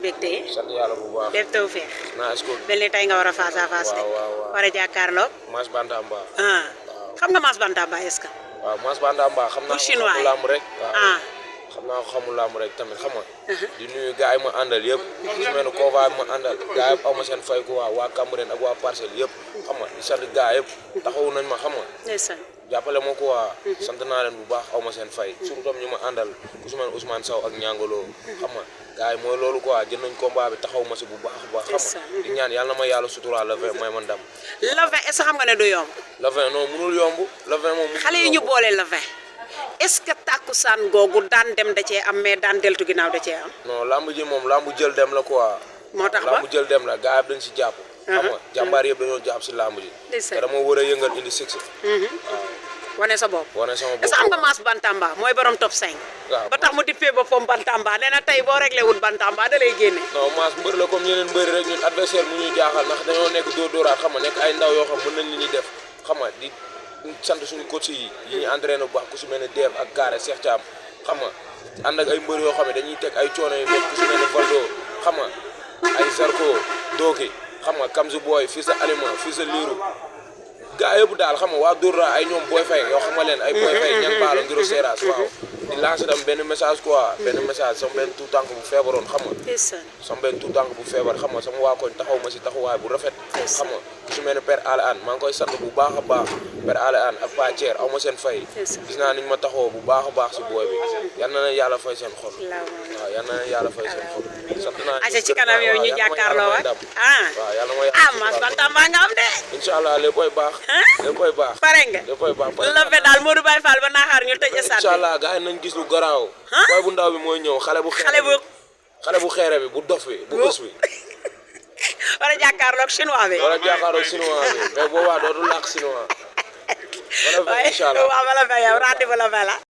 mbégte sant yàlla bu baax. lépp taw feex. naa est-ce que. mel ni tey nga war a face à face de. waaw war a jàkkaarloog. Mass Bantamba. xam nga Mass Bantamba est-ce que. waaw Mass Bantamba xam naa ko xamul làmb rek. xam naa ko xamul làmb rek tamit xam nga. di nuyu gars yi ma àndal yëpp. su mel ne Kova ma àndal gars yëpp aw ma seen fay ko waa Cambérène ak waa Parcelles yëpp xam nga di sant gars yëpp taxawu nañ ma xam nga. ndeysaan. jàppale ma ko waa sant naa leen bu baax aw ma seen fay surtout tam ñu ma àndal ku su mel ne Ousmane Sow ak Ñangolo xam nga gars yi mooy loolu quoi jël nañ combat bi taxaw ma si bu baax a baax xam nga di ñaan yàlla na ma yàlla sutura le 20 mooy man ndam le 20 est-ce que xam nga ne du yomb le 20 non mënul yomb le 20 moom xale yi ñu boole le 20 est-ce que tàkkusaan googu daan dem da cee am mais daan deltu ginnaaw da cee am non lamb ji moom lamb jël dem la quoi moo tax ba lamb jël dem la gars yi dañ si jàpp xam nga jàmbaar yëpp dañoo jàpp si lamb ji te dama war a yëngal indi succès wane sa bopp wane sama bopp est-ce que xam nga Mass Bantamba mooy borom top 5 ba tax mu dippee boppam Bantamba nee na tey boo réglé wut Bantamba da lay génne non Mass mbër la comme yeneen mbëri rek ñun adversaire mu ñuy jaaxal ndax dañoo nekk dóor-dóoraat xam nga nekk ay ndaw yoo xam mën nañ li ñuy def xam nga di sant suñu coach yi ñu entraîné bu baax ku su mel ne Dev ak Kaare Cheikh Thiam xam nga ànd ak ay mbër yoo xam ne dañuy teg ay coono yu nekk ku su mel ne Valdo xam nga ay Zarko Doki xam nga Kamzu Boy fii sa Aliment fii sa Liiru gaa yëpp daal xam nga waa Dóor ay ñoom Boy Faye yoo xam nga leen ay Boy Faye ñan baalo ngiro seeraas waaw di lancer tam benn message quoi benn message sama benn tout tànk bu feebaroon xam nga sama benn tout tànk bu feebar xam nga sama waa koñ taxaw ma si taxawaay bu rafet xam nga ku su mel ne Père Alé Anne maa ngi koy sant bu baax a baax Père Alé Anne ak Pa Thier aw ma seen fay gis naa niñ ma taxawoo bu baax a baax si booy bi yal na leen yàlla fay seen xol waaw yal na leen yàlla fay seen xol sant naa aca ci kanam yow ñu jàkkaarloo waat waaw yàlla ma Mass Bantamba nga am de inchaallah léppay baax léppay baax pare nga léppay baax la fe daal Modou Baye Fall ba naaxaar ñu tëj stade inchaallah gars yi nañ gis lu garaaw booy bu ndaw bi mooy ñëw xale bu xeere bi bu dof bi bu ës bi war a jàkkaarloog chinois bi war a jàkkaarloog chinois bi mais boobaa dootul làkk chinois wala inchaallah waaw wala fe yow rendez-vous la fe la